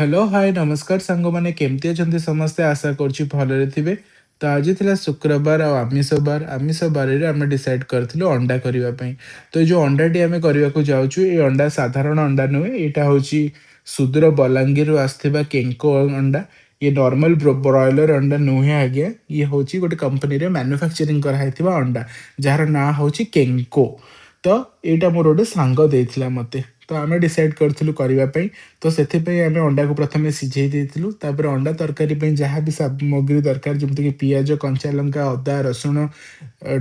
Hello, ହାଏ, ନମସ୍କାର ସାଙ୍ଗମାନେ। କେମିତି ଅଛନ୍ତି ସମସ୍ତେ? ଆଶା କରୁଛି ଭଲରେ ଥିବେ। ତ ଆଜି ଥିଲା ଶୁକ୍ରବାର ଆଉ ଆମିଷ ବାର। ଆମିଷ ବାରରେ ଆମେ ଡିସାଇଡ୍ କରିଥିଲୁ ଅଣ୍ଡା କରିବା ପାଇଁ। ତ ଏଇ ଯୋଉ ଅଣ୍ଡାଟି ଆମେ କରିବାକୁ ଯାଉଛୁ, ଏ ଅଣ୍ଡା ସାଧାରଣ ଅଣ୍ଡା ନୁହେଁ। ଏଇଟା ହଉଛି ସୁଦୂର ବଲାଙ୍ଗୀରରୁ ଆସିଥିବା କେଙ୍କୋ ଅଣ୍ଡା। ଇଏ ନର୍ମାଲ ବ୍ରଏଲର ଅଣ୍ଡା ନୁହେଁ ଆଜ୍ଞା। ଇଏ ହଉଛି ଗୋଟେ କମ୍ପାନୀରେ ମ୍ୟାନୁଫ୍ୟାକ୍ଚରିଂ କରାହେଇଥିବା ଅଣ୍ଡା, ଯାହାର ନାଁ ହଉଛି କେଙ୍କୋ। ତ ଏଇଟା ମୋର ଗୋଟେ ସାଙ୍ଗ ଦେଇଥିଲା ମତେ। ତ ଆମେ ଡିସାଇଡ୍ କରିଥିଲୁ କରିବା ପାଇଁ। ତ ସେଥିପାଇଁ ଆମେ ଅଣ୍ଡାକୁ ପ୍ରଥମେ ସିଝେଇ ଦେଇଥିଲୁ। ତାପରେ ଅଣ୍ଡା ତରକାରୀ ପାଇଁ ଯାହା ବି ସାମଗ୍ରୀ ଦରକାର, ଯେମିତିକି ପିଆଜ, କଞ୍ଚା ଲଙ୍କା, ଅଦା, ରସୁଣ,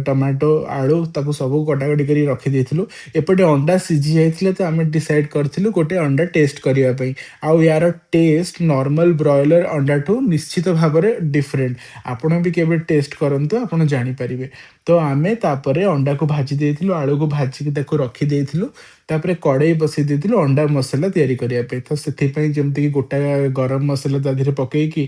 ଟମାଟୋ, ଆଳୁ, ତାକୁ ସବୁ କଟାକଟି କରି ରଖିଦେଇଥିଲୁ। ଏପଟେ ଅଣ୍ଡା ସିଝି ଯାଇଥିଲା, ତ ଆମେ ଡିସାଇଡ୍ କରିଥିଲୁ ଗୋଟେ ଅଣ୍ଡା ଟେଷ୍ଟ କରିବା ପାଇଁ। ଆଉ ୟାର ଟେଷ୍ଟ ନର୍ମାଲ ବ୍ରଏଲର ଅଣ୍ଡାଠୁ ନିଶ୍ଚିତ ଭାବରେ ଡିଫରେଣ୍ଟ। ଆପଣ ବି କେବେ ଟେଷ୍ଟ କରନ୍ତୁ, ଆପଣ ଜାଣିପାରିବେ। ତ ଆମେ ତାପରେ ଅଣ୍ଡାକୁ ଭାଜି ଦେଇଥିଲୁ, ଆଳୁକୁ ଭାଜିକି ତାକୁ ରଖିଦେଇଥିଲୁ। ତାପରେ କଡ଼େଇ ବସେଇ ଦେଇଥିଲୁ ଅଣ୍ଡା ମସଲା ତିଆରି କରିବା ପାଇଁ। ତ ସେଥିପାଇଁ ଯେମିତିକି ଗୋଟା ଗରମ ମସଲା ତା ଦେହରେ ପକେଇକି,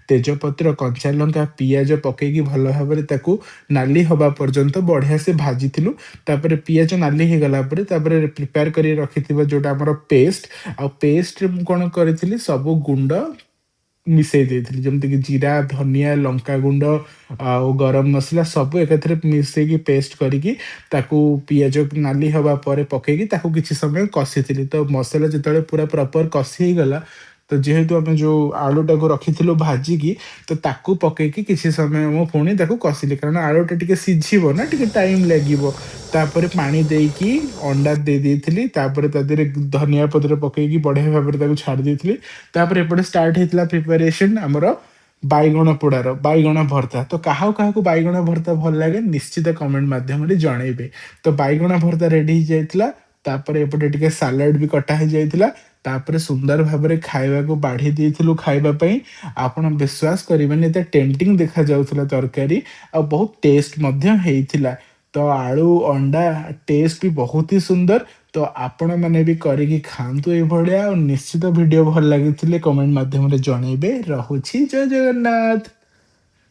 ତେଜପତ୍ର, କଞ୍ଚା ଲଙ୍କା, ପିଆଜ ପକେଇକି ଭଲ ଭାବରେ ତାକୁ ନାଲି ହବା ପର୍ଯ୍ୟନ୍ତ ବଢ଼ିଆ ସେ ଭାଜିଥିଲୁ। ତାପରେ ପିଆଜ ନାଲି ହେଇଗଲା ପରେ, ତାପରେ ପ୍ରିପେୟାର କରି ରଖିଥିବା ଯୋଉଟା ଆମର ପେଷ୍ଟ, ଆଉ ପେଷ୍ଟରେ ମୁଁ କ'ଣ କରିଥିଲି, ସବୁ ଗୁଣ୍ଡ ମିଶେଇ ଦେଇଥିଲି, ଯେମିତିକି ଜିରା, ଧନିଆ, ଲଙ୍କାଗୁଣ୍ଡ ଆଉ ଗରମ ମସଲା ସବୁ ଏକାଥରେ ମିଶେଇକି ପେଷ୍ଟ କରିକି, ତାକୁ ପିଆଜ ନାଲି ହବା ପରେ ପକେଇକି ତାକୁ କିଛି ସମୟ କଷିଥିଲି। ତ ମସଲା ଯେତେବେଳେ ପୁରା ପ୍ରପର କଷି ହେଇଗଲା, ତ ଯେହେତୁ ଆମେ ଯୋଉ ଆଳୁଟାକୁ ରଖିଥିଲୁ ଭାଜିକି, ତ ତାକୁ ପକେଇକି କିଛି ସମୟ ମୁଁ ପୁଣି ତାକୁ କଷିଲି, କାରଣ ଆଳୁଟା ଟିକେ ସିଝିବ ନା, ଟିକେ ଟାଇମ୍ ଲାଗିବ। ତାପରେ ପାଣି ଦେଇକି ଅଣ୍ଡା ଦେଇ ଦେଇଥିଲି। ତାପରେ ତା ଦେହରେ ଧନିଆ ପତ୍ର ପକେଇକି ବଢ଼ିଆ ଭାବରେ ତାକୁ ଛାଡ଼ି ଦେଇଥିଲି। ତାପରେ ଏପଟେ ଷ୍ଟାର୍ଟ ହେଇଥିଲା ପ୍ରିପାରେସନ୍ ଆମର ବାଇଗଣ ପୋଡ଼ାର, ବାଇଗଣ ଭର୍ତ୍ତା। ତ କାହାକୁ କାହାକୁ ବାଇଗଣ ଭର୍ତ୍ତା ଭଲ ଲାଗେ, ନିଶ୍ଚିତ କମେଣ୍ଟ ମାଧ୍ୟମରେ ଜଣେଇବେ। ତ ବାଇଗଣ ଭର୍ତ୍ତା ରେଡି ହେଇଯାଇଥିଲା। ତାପରେ ଏପଟେ ଟିକେ ସାଲାଡ ବି କଟା ହେଇଯାଇଥିଲା। ତାପରେ ସୁନ୍ଦର ଭାବରେ ଖାଇବାକୁ ବାଢ଼ି ଦେଇଥିଲୁ ଖାଇବା ପାଇଁ। ଆପଣ ବିଶ୍ୱାସ କରିବେନି, ଏତେ ଟେମ୍ପଟିଂ ଦେଖାଯାଉଥିଲା ତରକାରୀ ଆଉ ବହୁତ ଟେଷ୍ଟ ମଧ୍ୟ ହେଇଥିଲା। ତ ଆଳୁ ଅଣ୍ଡା ଟେଷ୍ଟ ବି ବହୁତ ହି ସୁନ୍ଦର। ତ ଆପଣମାନେ ବି କରିକି ଖାଆନ୍ତୁ ଏଇଭଳିଆ। ଆଉ ନିଶ୍ଚିତ ଭିଡ଼ିଓ ଭଲ ଲାଗିଥିଲେ କମେଣ୍ଟ ମାଧ୍ୟମରେ ଜଣେଇବେ। ରହୁଛି, ଜୟ ଜଗନ୍ନାଥ।